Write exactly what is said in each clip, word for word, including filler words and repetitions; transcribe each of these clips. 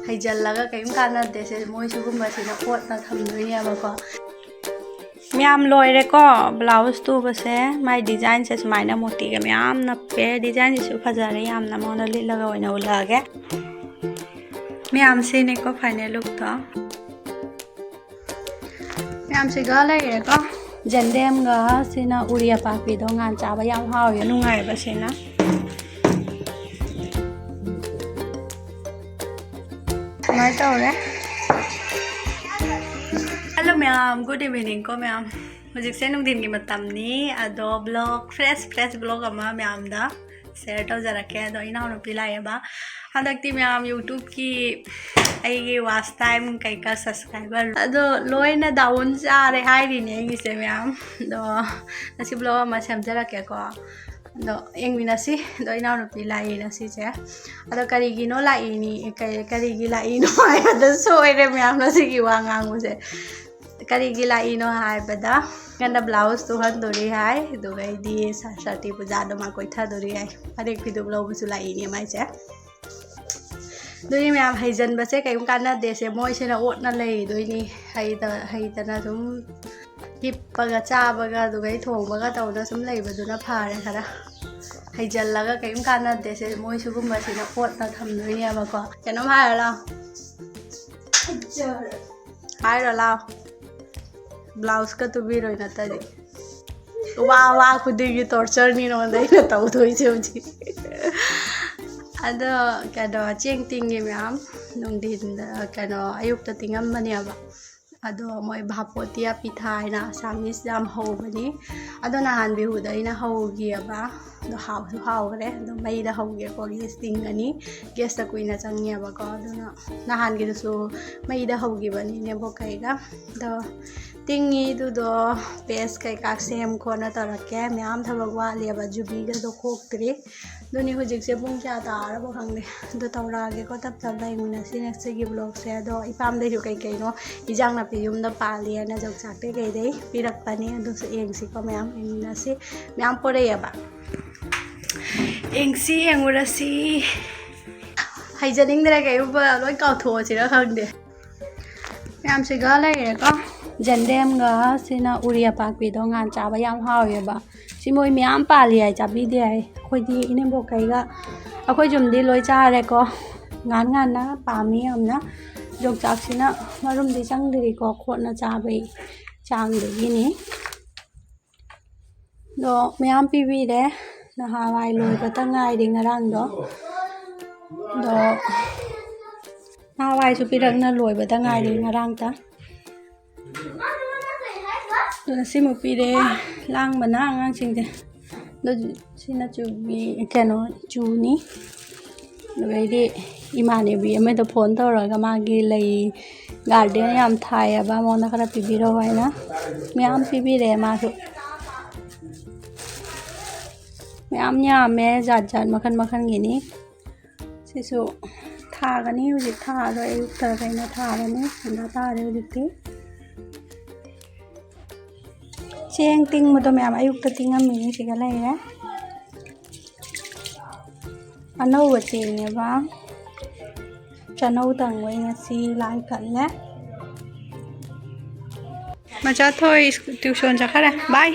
ꯍꯩꯖꯜꯂꯒ ꯀꯔꯤꯝ ꯀꯥꯟꯅꯗꯦ꯫ ꯁꯦ ꯃꯣꯏ ꯁꯤꯒꯨꯝꯕꯁꯤꯅ ꯀꯣꯠꯅ ꯊꯝꯗꯣꯏꯅꯦꯕꯀꯣ꯫ ꯃꯌꯥꯝ ꯂꯣꯏꯔꯦꯀꯣ꯫ ꯕ꯭ꯂꯥꯎꯁ ꯇꯨꯕꯁꯦ, ꯃꯥꯏ ꯗꯤꯖꯥꯏꯟꯁꯦ ꯁꯨꯃꯥꯏꯅ ꯃꯣꯇꯤꯒ ꯃꯌꯥꯝ ꯅꯞꯄꯦ꯫ ꯗꯤꯖꯥꯏꯟꯁꯤꯁꯨ ꯐꯖꯔꯦ ꯌꯥꯝꯅ꯫ ꯃꯉꯣꯟꯗ ꯂꯤꯠꯂꯒ ꯑꯣꯏꯅ ꯎꯠꯂꯛꯑꯒꯦ꯫ ꯃꯌꯥꯝꯁꯤꯅꯦꯀꯣ ꯐꯥꯏꯅꯦꯜ ꯂꯨꯛꯇꯣ꯫ ꯃꯌꯥꯝꯁꯤꯒ ꯂꯩꯔꯦꯀꯣ꯫ ꯖꯦꯟꯗꯦꯝꯒ ꯁꯤꯅ ꯎꯔꯤ ꯑꯄꯥꯛꯄꯤꯗꯣ, ꯉꯥꯟ ꯆꯥꯕ ꯌꯥꯝ ꯍꯥꯎꯋꯦ, ꯅꯨꯡꯉꯥꯏꯕ ꯁꯤꯅ꯫ ꯁꯨꯃꯥꯏꯅ ꯇꯧꯔꯦ꯫ Hello ꯃꯌꯥꯝ, good evening ꯀꯣ ꯃꯌꯥꯝ꯫ ꯍꯧꯖꯤꯛꯁꯦ ꯅꯨꯡꯊꯤꯟꯒꯤ ꯃꯇꯝꯅꯤ, ꯑꯗꯣ vlog, fresh fresh vlog ꯑꯃ ꯃꯌꯥꯝꯗ share ꯇꯧꯖꯔꯛꯀꯦ꯫ ꯑꯗꯣ ꯏꯅꯥꯎꯅꯨꯄꯤ ꯂꯥꯛꯑꯦꯕ꯫ ꯍꯟꯗꯛꯇꯤ ꯃꯌꯥꯝ YouTube-ꯀꯤ ꯑꯩꯒꯤ watch time ꯀꯩꯀꯥ subscriber ꯑꯗꯣ ꯂꯣꯏꯅ down ꯆꯥꯔꯦ ꯍꯥꯏꯔꯤꯅꯦ ꯑꯩꯒꯤꯁꯦ ꯃꯌꯥꯝ꯫ ꯑꯗꯣ ꯉꯁꯤ vlog ꯑꯃ ꯁꯦꯝꯖꯔꯛꯀꯦꯀꯣ꯫ ꯑꯗꯣ ꯌꯦꯡꯃꯤꯟꯅꯁꯤ꯫ ꯑꯗꯣ ꯏꯅꯥꯎꯅꯨꯄꯤ ꯂꯥꯛꯏ ꯉꯁꯤꯁꯦ꯫ ꯑꯗꯣ ꯀꯔꯤꯒꯤꯅꯣ ꯂꯥꯛꯏꯅꯤ, ꯀꯔꯤ-, ꯀꯔꯤꯒꯤ ꯂꯥꯛꯏꯅꯣ ꯍꯥꯏꯕꯗ ꯁꯣꯏꯔꯦ ꯃꯌꯥꯝ ꯉꯁꯤꯒꯤ ꯋꯥ ꯉꯥꯡꯕꯁꯦ꯫ ꯀꯔꯤꯒꯤ ꯂꯥꯛꯏꯅꯣ ꯍꯥꯏꯕꯗ, ꯉꯟꯅ ꯕ꯭ꯂꯥꯎꯁ ꯇꯨꯍꯟꯗꯣꯔꯤ ꯍꯥꯏ, ꯑꯗꯨꯒ ꯑꯩꯗꯤ ꯁꯔꯁ꯭ꯋꯇꯤ ꯄꯨꯖꯥꯗꯣ ꯃꯥ ꯀꯣꯏꯊꯗꯣꯔꯤ ꯍꯥꯏ꯫ ꯐꯅꯦꯛ ꯐꯤꯗꯨ ꯂꯧꯕꯁꯨ ꯂꯥꯛꯏꯅꯦ ꯃꯥꯏꯁꯦ꯫ ꯑꯗꯨꯒꯤ ꯃꯌꯥꯝ ꯍꯩꯖꯟꯕꯁꯦ ꯀꯔꯤꯝ ꯀꯥꯟꯅꯗꯦꯁꯦ, ꯃꯣꯏꯁꯤꯅ ꯑꯣꯠꯅ ꯂꯩꯗꯣꯏꯅꯤ꯫ ꯍꯩꯇ-, ꯍꯩꯇꯅ ꯁꯨꯝ ꯍꯤꯞꯄꯒ ꯆꯥꯕꯒ ꯑꯗꯨꯒꯩ ꯊꯣꯡꯕꯒ ꯇꯧꯗꯅ ꯁꯨꯝ ꯂꯩꯕꯗꯨꯅ ꯐꯔꯦ ꯈꯔ꯫ ꯍꯩꯖꯜꯂꯒ ꯀꯔꯤꯝ ꯀꯥꯟꯅꯗꯦꯁꯦ, ꯃꯣꯏ ꯁꯤꯒꯨꯝꯕꯁꯤꯅ ꯑꯣꯠꯅ ꯊꯝꯗꯣꯏꯅꯦꯕꯀꯣ꯫ ꯀꯩꯅꯣꯝ ꯍꯥꯏꯔꯣ ꯂꯥꯎ꯫ ꯍꯥꯏꯔꯣ ꯂꯥꯎ꯫ ꯕ꯭ꯂꯥꯎꯁꯀ ꯇꯨꯕꯤꯔꯣꯏ ꯅꯠꯇꯗꯤ꯫ ꯋꯥ, ꯋꯥ ꯈꯨꯗꯤꯡꯒꯤ torture-ꯅꯤ ꯅꯉꯣꯟꯗ ꯑꯩꯅ ꯇꯧꯗꯣꯏꯁꯦ ꯍꯧꯖꯤꯛ꯫ ꯑꯗꯣ ꯀꯩꯅꯣ, ꯆꯦꯡ ꯇꯤꯡꯉꯤ ꯃꯌꯥꯝ꯫ ꯅꯨꯡꯊꯤꯟꯗ, ꯀꯩꯅꯣ, ꯑꯌꯨꯛꯇ ꯇꯤꯡꯉꯝꯕꯅꯦꯕ꯫ ꯑꯗꯣ ꯃꯣꯏ ꯚꯥꯄꯣꯇꯤꯌꯥ ꯄꯤꯊꯥ ꯍꯥꯏꯅ Assamese ꯌꯥꯝ ꯍꯧꯕꯅꯤ꯫ ꯑꯗꯣ ꯅꯍꯥꯟ ꯕꯤꯍꯨꯗ ꯑꯩꯅ ꯍꯧꯈꯤꯑꯕ꯫ ꯑꯗꯣ ꯍꯥꯎꯁꯨ ꯍꯥꯎꯈ꯭ꯔꯦ꯫ ꯑꯗꯣ ꯃꯩꯗ ꯍꯧꯒꯦꯀꯣ, gas ꯇꯤꯡꯒꯅꯤ꯫ Gas-ꯇ ꯀꯨꯏꯅ ꯆꯪꯉꯦꯕꯀꯣ꯫ ꯑꯗꯨꯅ ꯅꯍꯥꯟꯒꯤꯗꯨꯁꯨ ꯃꯩꯗ ꯍꯧꯈꯤꯕꯅꯤ ꯏꯅꯦꯕꯣꯛ ꯀꯩꯒ꯫ ꯑꯗꯣ ꯇꯤꯡꯉꯤ ꯑꯗꯨꯗꯣ, paste ꯀꯩꯀꯥ ꯁꯦꯝ ꯈꯣꯠꯅ ꯇꯧꯔꯛꯀꯦ꯫ ꯃꯌꯥꯝ ꯊꯕꯛ ꯋꯥꯠꯂꯤꯑꯕ, ꯖꯨꯕꯤꯒꯗꯣ ꯈꯣꯛꯇ꯭ꯔꯤ꯫ ꯑꯗꯨꯅꯤ ꯍꯧꯖꯤꯛꯁꯦ ꯄꯨꯡ ꯀꯌꯥ ꯇꯥꯔꯕ ꯈꯪꯗꯦ꯫ ꯑꯗꯨ ꯇꯧꯔꯛꯑꯒꯦꯀꯣ, ꯇꯞ ꯇꯞꯅ ꯌꯦꯡꯃꯤꯟꯅꯁꯤ ꯉꯁꯤꯒꯤ vlog-ꯁꯦ꯫ ꯑꯗꯣ ꯏꯄꯥꯝꯗꯩꯁꯨ ꯀꯩ ꯀꯩꯅꯣ ꯏꯟꯖꯥꯡ ꯅꯥꯄꯤ ꯌꯨꯝꯗ ꯄꯥꯜꯂꯦꯅ ꯌꯣꯡꯆꯥꯛꯇꯩ ꯀꯩꯗꯩ ꯄꯤꯔꯛꯄꯅꯦ꯫ ꯑꯗꯨꯁꯨ ꯌꯦꯡꯁꯤꯀꯣ ꯃꯌꯥꯝ, ꯌꯦꯡꯃꯤꯟꯅꯁꯤ꯫ ꯃꯌꯥꯝ ꯄꯣꯔꯛꯑꯦꯕ꯫ ꯌꯦꯡꯁꯤ, ꯌꯦꯡꯉꯨꯔꯁꯤ꯫ ꯍꯩꯖꯅꯤꯡꯗ꯭ꯔꯦ, ꯀꯩꯒꯨꯝꯕ ꯂꯣꯏ ꯀꯥꯎꯊꯣꯛꯑꯁꯤꯔ ꯈꯪꯗꯦ꯫ ꯃꯌꯥꯝꯁꯤꯒ ꯂꯩꯔꯦꯀꯣ꯫ ꯖꯦꯟꯗꯦꯝꯒ ꯁꯤꯅ ꯎꯔꯤ ꯑꯄꯥꯛꯄꯤꯗꯣ, ꯉꯥꯟ ꯆꯥꯕ ꯌꯥꯝ ꯍꯥꯎꯋꯦꯕ꯫ ꯁꯤ ꯃꯣꯏ ꯃꯌꯥꯝ ꯄꯥꯜꯂꯤ ꯍꯥꯏ, ꯆꯥꯕꯤꯗꯦ ꯍꯥꯏ꯫ ꯑꯩꯈꯣꯏꯗꯤ ꯏꯅꯦꯝꯕꯣꯛꯈꯩꯒ ꯑꯩꯈꯣꯏ ꯌꯨꯝꯗꯤ ꯂꯣꯏ ꯆꯥꯔꯦꯀꯣ꯫ ꯉꯥꯟ ꯉꯥꯟꯅ ꯄꯥꯝꯃꯤ ꯌꯥꯝꯅ꯫ ꯌꯣꯡꯆꯥꯛꯁꯤꯅ ꯃꯔꯨꯝꯗꯤ ꯆꯪꯗ꯭ꯔꯤꯀꯣ, ꯈꯣꯠꯅ ꯆꯥꯕꯩ ꯆꯥꯡꯗꯨꯒꯤꯅꯤ꯫ ꯑꯗꯣ ꯃꯌꯥꯝ ꯄꯤꯕꯤꯔꯦ꯫ ꯅꯍꯥꯟꯋꯥꯏ ꯂꯣꯏꯕꯇ ꯉꯥꯏꯔꯤ ꯉꯔꯥꯡꯗꯣ꯫ ꯑꯗꯣ ꯅꯍꯥꯟꯋꯥꯏꯁꯨ ꯄꯤꯔꯛꯅ ꯂꯣꯏꯕꯗ ꯉꯥꯏꯔꯤ ꯉꯔꯥꯡꯇ꯫ ꯑꯗꯨꯅ ꯁꯤꯃꯨꯛ ꯄꯤꯔꯦ꯫ ꯂꯥꯡꯕꯅ ꯑꯉꯥꯡꯁꯤꯡꯁꯦ꯫ ꯑꯗꯨ ꯁꯤꯅ ꯆꯨꯕꯤ, ꯀꯩꯅꯣ, ꯆꯨꯅꯤ꯫ ꯑꯗꯩꯗꯤ ꯏꯃꯥꯟꯅꯕꯤ ꯑꯃꯗ ꯐꯣꯟ ꯇꯧꯔꯒ ꯃꯥꯒꯤ ꯂꯩ ꯒꯥꯔꯗꯦꯟ ꯌꯥꯝ ꯊꯥꯏꯌꯦꯕ, ꯃꯉꯣꯟꯗ ꯈꯔ ꯄꯤꯕꯤꯔꯛꯑꯣ ꯍꯥꯏꯅ ꯃꯌꯥꯝ ꯄꯤꯕꯤꯔꯛꯑꯦ ꯃꯥꯁꯨ꯫ ꯃꯌꯥꯝ ꯌꯥꯝꯃꯦ, ꯖꯥꯠ ꯖꯥꯠ ꯃꯈꯜ ꯃꯈꯜꯒꯤꯅꯤ꯫ ꯁꯤꯁꯨ ꯊꯥꯒꯅꯤ ꯍꯧꯖꯤꯛ, ꯊꯥꯔꯣꯏ, ꯑꯌꯨꯛꯇ ꯀꯩꯅꯣ ꯊꯥꯔꯅꯤ, ꯁꯟꯗꯥ ꯇꯥꯔꯦ ꯍꯧꯖꯤꯛꯇꯤ꯫ ꯆꯦꯡ ꯇꯤꯡꯕꯗꯣ ꯃꯌꯥꯝ ꯑꯌꯨꯛꯇ ꯇꯤꯡꯉꯝꯃꯤꯅꯤ꯫ ꯁꯤꯒ ꯂꯩꯔꯦ꯫ ꯑꯅꯧꯕ ꯆꯦꯡꯅꯦꯕ꯫ ꯆꯅꯧ ꯇꯪꯕꯩ ꯉꯁꯤ ꯂꯥꯏ ꯀꯠꯂꯦ꯫ ꯃꯆꯥ ꯊꯣꯏ ꯁ꯭ꯀꯨ-, ꯇ꯭ꯌꯨꯁꯟ ꯆꯠꯈꯔꯦ꯫ ꯕꯥꯏ꯫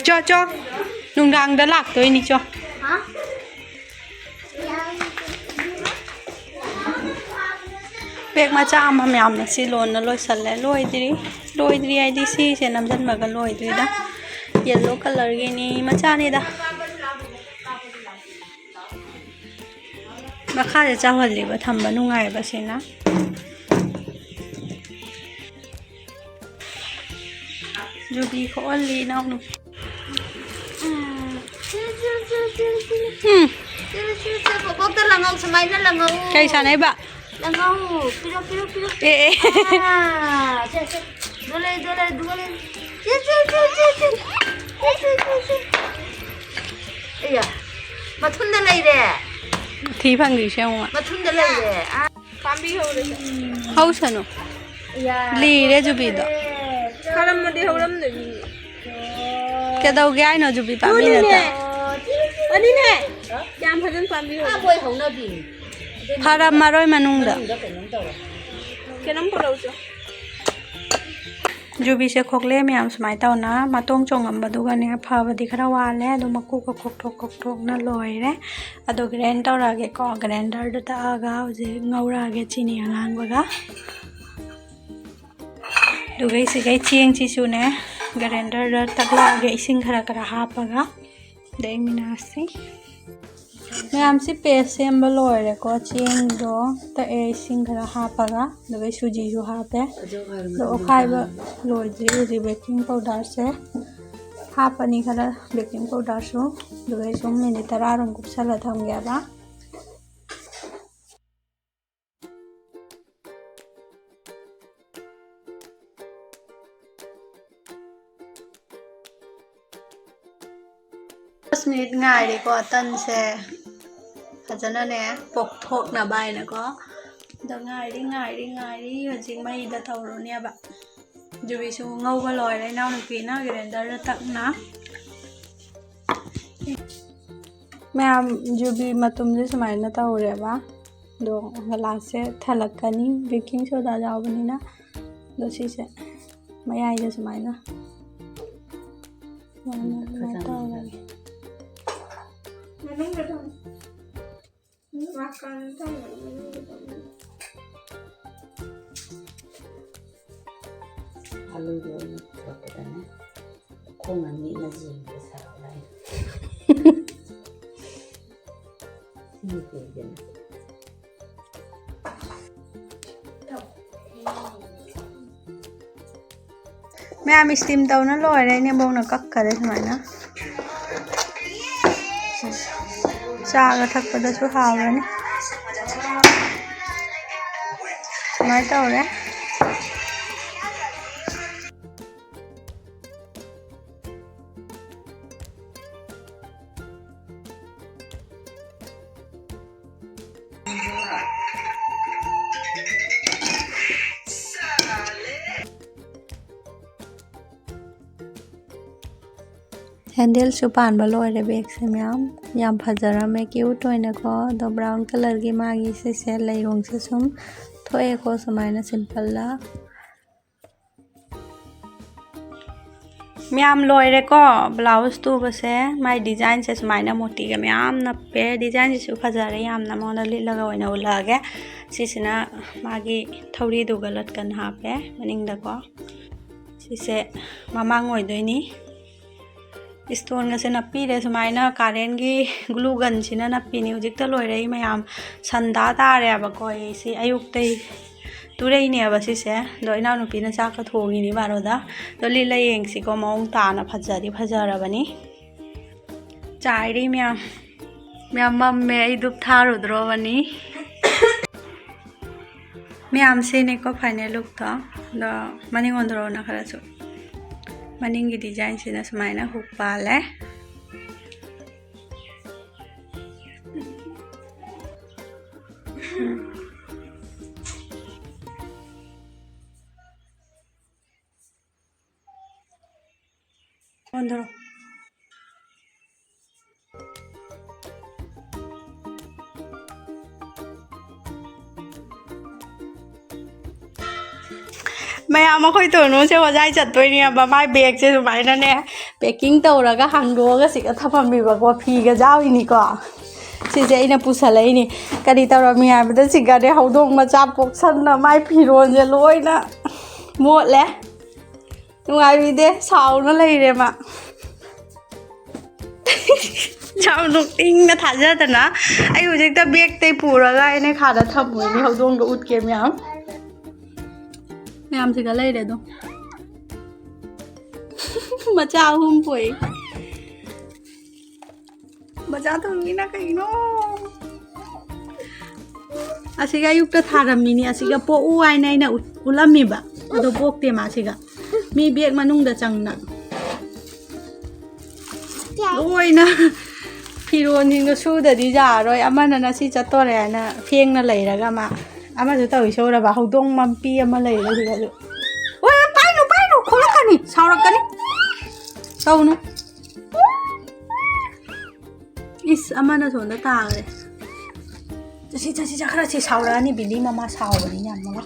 ꯆꯣ, ꯆꯣ꯫ ꯅꯨꯡꯗꯥꯡꯗ ꯂꯥꯛꯇꯣꯏꯅꯤ, ꯆꯣ꯫ ꯕꯦꯛ ꯃꯆꯥ ꯑꯃ ꯃꯌꯥꯝꯅ ꯁꯤ ꯂꯣꯟꯅ ꯂꯣꯏꯁꯜꯂꯦ꯫ ꯂꯣꯏꯗ꯭ꯔꯤ꯫ ꯂꯣꯏꯗ꯭ꯔꯤ ꯍꯥꯏꯗꯤ ꯁꯤꯁꯦ ꯅꯝꯁꯤꯟꯕꯒ ꯂꯣꯏꯗ꯭ꯔꯤꯗ꯫ ꯌꯦꯜꯂꯣ ꯀꯂꯔꯒꯤꯅꯤ꯫ ꯃꯆꯥꯅꯤꯗ꯫ ꯃꯈꯥꯗ ꯆꯥꯎꯍꯜꯂꯤꯕ, ꯊꯝꯕ ꯅꯨꯡꯉꯥꯏꯕ ꯁꯤꯅ꯫ ꯖꯨꯕꯤ ꯈꯣꯛꯍꯜꯂꯤ ꯏꯅꯥꯎꯅꯨꯄꯤ꯫ ꯎꯝ꯫ ꯕꯣꯕꯣꯛꯇ ꯂꯪꯍꯧ, ꯁꯨꯃꯥꯏꯅ ꯂꯪꯍꯧ꯫ ꯀꯩ ꯁꯥꯟꯅꯩꯕ? ꯂꯪꯍꯧ꯫ ꯄꯤꯔꯣ, ꯄꯤꯔꯣ, ꯄꯤꯔꯣ꯫ ꯑꯦ, ꯑꯦ꯫ ꯑꯥ, ꯁꯦ, ꯁꯦ꯫ ꯑꯗꯨ ꯂꯩ, ꯑꯗꯨ ꯂꯩ, ꯑꯗꯨ ꯂꯩ꯫ ꯁꯦ, ꯁꯦ, ꯁꯦ, ꯁꯦ, ꯁꯦ꯫ ꯁꯦ, ꯁꯦ, ꯁꯦ, ꯁꯦ꯫ ꯑꯌꯥ꯫ ꯃꯊꯨꯟꯗ ꯂꯩꯔꯦ꯫ ꯊꯤ ꯐꯪꯗ꯭ꯔꯤꯁꯦ ꯌꯦꯡꯉꯨ꯫ ꯃꯊꯨꯟꯗ ꯂꯩꯔꯦ꯫ ꯑꯥ꯫ ꯄꯥꯝꯕꯤ ꯍꯧꯔꯦ꯫ ꯍꯧꯁꯅꯨ꯫ ꯌꯥ, ꯂꯤꯔꯦ ꯖꯨꯕꯤꯗꯣ꯫ ꯊꯥꯔꯝꯃꯗꯤ ꯍꯧꯔꯝꯗꯣꯏꯅꯤ꯫ ꯀꯩꯗꯧꯒꯦ ꯍꯥꯏꯅꯣ ꯖꯨꯕꯤ ꯄꯥꯝꯕꯤ ꯑꯗꯨꯅꯤꯅꯦ꯫ ꯅꯠꯇ? ꯑꯅꯤꯅꯦ꯫ ꯌꯥꯝ ꯐꯖꯅ ꯄꯥꯝꯕꯤ ꯍꯧꯔꯦ꯫ ꯑꯥ, ꯃꯣꯏ ꯍꯧꯅꯕꯤ꯫ ꯐꯔꯝꯃꯔꯣꯏ ꯃꯅꯨꯡꯗ꯫ ꯀꯩꯅꯣꯝ ꯄꯨꯔꯛꯎꯁꯣ꯫ ꯖꯨꯕꯤꯁꯦ ꯈꯣꯛꯂꯦ ꯃꯌꯥꯝ, ꯁꯨꯃꯥꯏꯅ ꯇꯧꯅ ꯃꯇꯣꯡ ꯆꯣꯡꯉꯝꯕꯗꯨꯒꯅꯦ ꯐꯕꯗꯤ ꯈꯔ ꯋꯥꯠꯂꯦ꯫ ꯑꯗꯣ ꯃꯀꯨꯒ ꯈꯣꯛꯊꯣꯛ ꯈꯣꯛꯊꯣꯛꯅ ꯂꯣꯏꯔꯦ꯫ ꯑꯗꯣ ꯒ꯭ꯔꯥꯏꯟ ꯇꯧꯔꯛꯑꯒꯦꯀꯣ꯫ ꯒ꯭ꯔꯥꯏꯟꯗꯔꯗ ꯇꯛꯑꯒ ꯍꯧꯖꯤꯛ ꯉꯧꯔꯛꯑꯒꯦ ꯆꯤꯅꯤ ꯑꯉꯥꯡꯕꯒ꯫ ꯑꯗꯨꯒ ꯁꯤꯒꯩ ꯆꯦꯡꯁꯤꯁꯨꯅꯦ ꯒ꯭ꯔꯥꯏꯟꯗꯔꯗ ꯇꯛꯂꯛꯑꯒꯦ, ꯏꯁꯤꯡ ꯈꯔ ꯈꯔ ꯍꯥꯞꯄꯒ꯫ ꯂꯩꯃꯤꯟꯅꯁꯤ꯫ ꯃꯌꯥꯝꯁꯤ ꯄꯦꯁ ꯁꯦꯝꯕ ꯂꯣꯏꯔꯦꯀꯣ꯫ ꯆꯦꯡꯗꯣ ꯇꯛꯑꯦ ꯏꯁꯤꯡ ꯈꯔ ꯍꯥꯞꯄꯒ, ꯑꯗꯨꯒ ꯁꯨꯖꯤꯁꯨ ꯍꯥꯞꯄꯦ꯫ ꯑꯗꯣ ꯑꯣꯠꯈꯥꯏꯕ ꯂꯣꯏꯗ꯭ꯔꯤ꯫ ꯍꯧꯖꯤꯛ ꯕꯦꯀꯤꯡ ꯄꯥꯎꯗꯔꯁꯦ ꯍꯥꯞꯄꯅꯤ ꯈꯔ, ꯕꯦꯀꯤꯡ ꯄꯥꯎꯗꯔꯁꯨ꯫ ꯑꯗꯨꯒ ꯁꯨꯝ ꯃꯤꯅꯤꯠ ꯇꯔꯥꯔꯣꯝ ꯀꯨꯞꯁꯜꯂ ꯊꯝꯒꯦꯕ꯫ ꯐꯥꯏꯚ ꯃꯤꯅꯤꯠ ꯉꯥꯏꯔꯦꯀꯣ ꯇꯟꯁꯦ ꯐꯖꯅꯅꯦ ꯄꯣꯛꯊꯣꯛꯅꯕ ꯍꯥꯏꯅꯀꯣ꯫ ꯑꯗꯣ ꯉꯥꯏꯔꯤ, ꯉꯥꯏꯔꯤ, ꯉꯥꯏꯔꯤ꯫ ꯍꯧꯖꯤꯛ ꯃꯩꯗ ꯇꯧꯔꯨꯅꯦꯕ꯫ ꯖꯨꯕꯤꯁꯨ ꯉꯧꯕ ꯂꯣꯏꯔꯦ ꯏꯅꯥꯎꯅꯨꯄꯤꯅ ꯒ꯭ꯔꯥꯏꯟꯗꯔꯗ ꯇꯛꯅ꯫ ꯃꯌꯥꯝ, ꯖꯨꯕꯤ ꯃꯇꯨꯝꯁꯦ ꯁꯨꯃꯥꯏꯅ ꯇꯧꯔꯦꯕ꯫ ꯑꯗꯣ ꯒꯂꯥꯁꯁꯦ ꯊꯜꯂꯛꯀꯅꯤ, ꯕꯦꯀꯤꯡ ꯁꯣꯗꯥ ꯌꯥꯎꯕꯅꯤꯅ꯫ ꯑꯗꯣ ꯁꯤꯁꯦ ꯃꯌꯥꯏꯗ ꯁꯨꯃꯥꯏꯅ, ꯁꯨꯃꯥꯏꯅ, ꯁꯨꯃꯥꯏꯅ ꯇꯧꯔꯒꯦ꯫ ꯑꯂꯨꯗꯣ ꯑꯩꯅ ꯄꯨꯊꯣꯛꯄꯗꯅꯦ ꯈꯣꯡꯅ ꯅꯤꯛꯅ ꯌꯦꯡꯕ ꯁꯥꯕ ꯂꯥꯏ꯫ ꯁꯤꯅ ꯀꯩꯒꯤꯅꯣ? ꯃꯌꯥꯝ ꯏꯁꯇꯤꯝ ꯇꯧꯅ ꯂꯣꯏꯔꯦ꯫ ꯏꯅꯦꯝꯕꯣꯛꯅ ꯀꯛꯈꯔꯦ ꯁꯨꯃꯥꯏꯅ꯫ ꯆꯥꯒ ꯊꯛꯄꯗꯁꯨ ꯍꯥꯎꯔꯅꯤ꯫ ꯁꯨꯃꯥꯏꯅ ꯇꯧꯔꯦ꯫ ꯍꯦꯟꯗꯜꯁꯨ ꯄꯥꯟꯕ ꯂꯣꯏꯔꯦ ꯕꯦꯒꯁꯦ ꯃꯌꯥꯝ꯫ ꯌꯥꯝ ꯐꯖꯔꯝꯃꯦ, ꯀ꯭ꯌꯨꯠ ꯑꯣꯏꯅꯀꯣ꯫ ꯑꯗꯣ ꯕ꯭ꯔꯥꯎꯟ ꯀꯂꯔꯒꯤ ꯃꯥꯒꯤ ꯁꯤꯁꯦ ꯂꯩꯔꯣꯡꯁꯦ ꯁꯨꯝ ꯊꯣꯛꯑꯦꯀꯣ, ꯁꯨꯃꯥꯏꯅ ꯁꯤꯝꯄꯜꯗ꯫ ꯃꯌꯥꯝ ꯂꯣꯏꯔꯦꯀꯣ꯫ ꯕ꯭ꯂꯥꯎꯁ ꯇꯨꯕꯁꯦ, ꯃꯥꯏ ꯗꯤꯖꯥꯏꯟꯁꯦ ꯁꯨꯃꯥꯏꯅ ꯃꯣꯇꯤꯒ ꯃꯌꯥꯝ ꯅꯞꯄꯦ꯫ ꯗꯤꯖꯥꯏꯟꯁꯤꯁꯨ ꯐꯖꯔꯦ ꯌꯥꯝꯅ꯫ ꯃꯉꯣꯟꯗ ꯂꯤꯠꯂꯒ ꯑꯣꯏꯅ ꯎꯠꯂꯛꯑꯒꯦ꯫ ꯁꯤꯁꯤꯅ ꯃꯥꯒꯤ ꯊꯧꯔꯤꯗꯨꯒ ꯂꯠꯀꯟ ꯍꯥꯞꯄꯦ ꯃꯅꯤꯡꯗꯀꯣ꯫ ꯁꯤꯁꯦ ꯃꯃꯥꯡ ꯑꯣꯏꯗꯣꯏꯅꯤ꯫ ꯏꯁꯇꯣꯟꯒꯁꯦ ꯅꯞꯄꯤꯔꯦ ꯁꯨꯃꯥꯏꯅ, ꯀꯥꯔꯦꯟꯒꯤ ꯒ꯭ꯂꯨ ꯒꯟꯁꯤꯅ ꯅꯞꯄꯤꯅꯤ꯫ ꯍꯧꯖꯤꯛꯇ ꯂꯣꯏꯔꯛꯏ ꯃꯌꯥꯝ꯫ ꯁꯟꯗꯥ ꯇꯥꯔꯦꯕꯀꯣ ꯑꯩ ꯁꯤ ꯑꯌꯨꯛꯇꯩ ꯇꯨꯔꯛꯏꯅꯦꯕ ꯁꯤꯁꯦ꯫ ꯑꯗꯣ ꯏꯅꯥꯎꯅꯨꯄꯤꯅ ꯆꯥꯛꯀ ꯊꯣꯡꯉꯤꯅꯤ ꯕꯥꯔꯣꯗ꯫ ꯑꯗꯣ ꯂꯤꯠꯂ ꯌꯦꯡꯁꯤꯀꯣ, ꯃꯑꯣꯡ ꯇꯥꯅ ꯐꯖꯗꯤ ꯐꯖꯔꯕꯅꯤ꯫ ꯆꯥꯏꯔꯤ ꯃꯌꯥꯝ꯫ ꯃꯌꯥꯝ ꯃꯝꯃꯦ, ꯑꯩ ꯙꯨꯞ ꯊꯥꯔꯨꯗ꯭ꯔꯣꯕꯅꯤ꯫ ꯃꯌꯥꯝꯁꯤꯅꯦꯀꯣ ꯐꯥꯏꯅꯦꯜ ꯂꯨꯛꯇꯣ꯫ ꯑꯗꯣ ꯃꯅꯤꯡ ꯑꯣꯟꯊꯣꯔꯛꯑꯣꯅ ꯈꯔꯁꯨ꯫ ꯃꯅꯤꯡꯒꯤ ꯗꯤꯖꯥꯏꯟꯁꯤꯅ ꯁꯨꯃꯥꯏꯅ ꯍꯨꯛ ꯄꯥꯜꯂꯦ꯫ ꯑꯣꯟꯊꯣꯔꯛꯑꯣ꯫ ꯃꯌꯥꯝ, ꯑꯩꯈꯣꯏ ꯇꯣꯅꯨꯁꯦ ꯍꯣꯖꯥꯏ ꯆꯠꯇꯣꯏꯅꯦꯕ꯫ ꯃꯥꯏ ꯕꯦꯒꯁꯦ ꯁꯨꯃꯥꯏꯅꯅꯦ ꯄꯦꯛꯀꯤꯡ ꯇꯧꯔꯒ ꯍꯥꯡꯗꯣꯛꯑꯒ ꯁꯤꯒ ꯊꯝꯃꯝꯃꯤꯕꯀꯣ, ꯐꯤꯒ ꯌꯥꯎꯔꯤꯅꯤꯀꯣ꯫ ꯁꯤꯁꯦ ꯑꯩꯅ ꯄꯨꯁꯜꯂꯛꯏꯅꯤ꯫ ꯀꯔꯤ ꯇꯧꯔꯝꯃꯤ ꯍꯥꯏꯕꯗ ꯁꯤꯒꯅꯦ ꯍꯧꯗꯣꯡ ꯃꯆꯥ ꯄꯣꯛꯁꯟꯅ ꯃꯥꯏ ꯐꯤꯔꯣꯜꯁꯦ ꯂꯣꯏꯅ ꯃꯣꯠꯂꯦ꯫ ꯅꯨꯡꯉꯥꯏꯕꯤꯗꯦ, ꯁꯥꯎꯅ ꯂꯩꯔꯦ ꯃꯥ꯫ ꯌꯥꯝ ꯅꯣꯛꯅꯤꯡꯅ ꯊꯥꯖꯗꯅ ꯑꯩ ꯍꯧꯖꯤꯛꯇ ꯕꯦꯛꯇꯩ ꯄꯨꯔꯒ ꯑꯩꯅ ꯈꯥꯗ ꯊꯝꯃꯨꯏꯅꯦ꯫ ꯍꯧꯗꯣꯡꯗꯣ ꯎꯠꯀꯦ ꯃꯌꯥꯝ꯫ ꯃꯌꯥꯝꯁꯤꯒ ꯂꯩꯔꯦ ꯑꯗꯣ꯫ ꯃꯆꯥ ꯑꯍꯨꯝ ꯄꯣꯛꯏ꯫ ꯃꯆꯥ ꯇꯣꯝꯕꯤꯅ ꯀꯩꯅꯣ? ꯑꯁꯤꯒ ꯑꯌꯨꯛꯇ ꯊꯥꯔꯝꯃꯤꯅꯤ꯫ ꯑꯁꯤꯒ ꯄꯣꯛꯎ ꯍꯥꯏꯅ ꯑꯩꯅ ꯎꯠ-, ꯎꯠꯂꯝꯃꯤꯕ꯫ ꯑꯗꯣ ꯄꯣꯛꯇꯦ ꯃꯥꯁꯤꯒ꯫ ꯃꯤ ꯕꯦꯛ ꯃꯅꯨꯡꯗ ꯆꯪꯅ꯫ ꯂꯣꯏꯅ ꯐꯤꯔꯣꯟꯁꯤꯡꯗꯣ ꯁꯨꯗꯗꯤ ꯌꯥꯔꯣꯏ꯫ ꯑꯃꯅ ꯉꯁꯤ ꯆꯠꯇꯣꯔꯦ ꯍꯥꯏꯅ ꯐꯦꯡꯅ ꯂꯩꯔꯒ ꯃꯥ꯫ ꯑꯃꯁꯨ ꯇꯧꯏ ꯁꯣꯏꯔꯕ꯫ ꯍꯧꯗꯣꯡ ꯃꯄꯤ ꯑꯃ ꯂꯩꯔꯦ ꯑꯗꯨꯒ꯫ ꯑꯣꯏ, ꯄꯥꯏꯅꯨ, ꯄꯥꯏꯅꯨ, ꯈꯣꯠꯂꯛꯀꯅꯤ, ꯁꯥꯎꯔꯛꯀꯅꯤ꯫ ꯇꯧꯅꯨ꯫ ꯏꯁ, ꯑꯃꯅ ꯁꯣꯝꯗ ꯇꯥꯈ꯭ꯔꯦ꯫ ꯆꯠꯁꯤ, ꯆꯠꯁꯤ, ꯆꯠꯈ꯭ꯔꯁꯤ꯫ ꯁꯥꯎꯔꯛꯑꯅꯤ, ꯕꯤꯂꯤ ꯃꯃꯥ ꯁꯥꯎꯕꯅꯤ ꯌꯥꯝꯅ꯫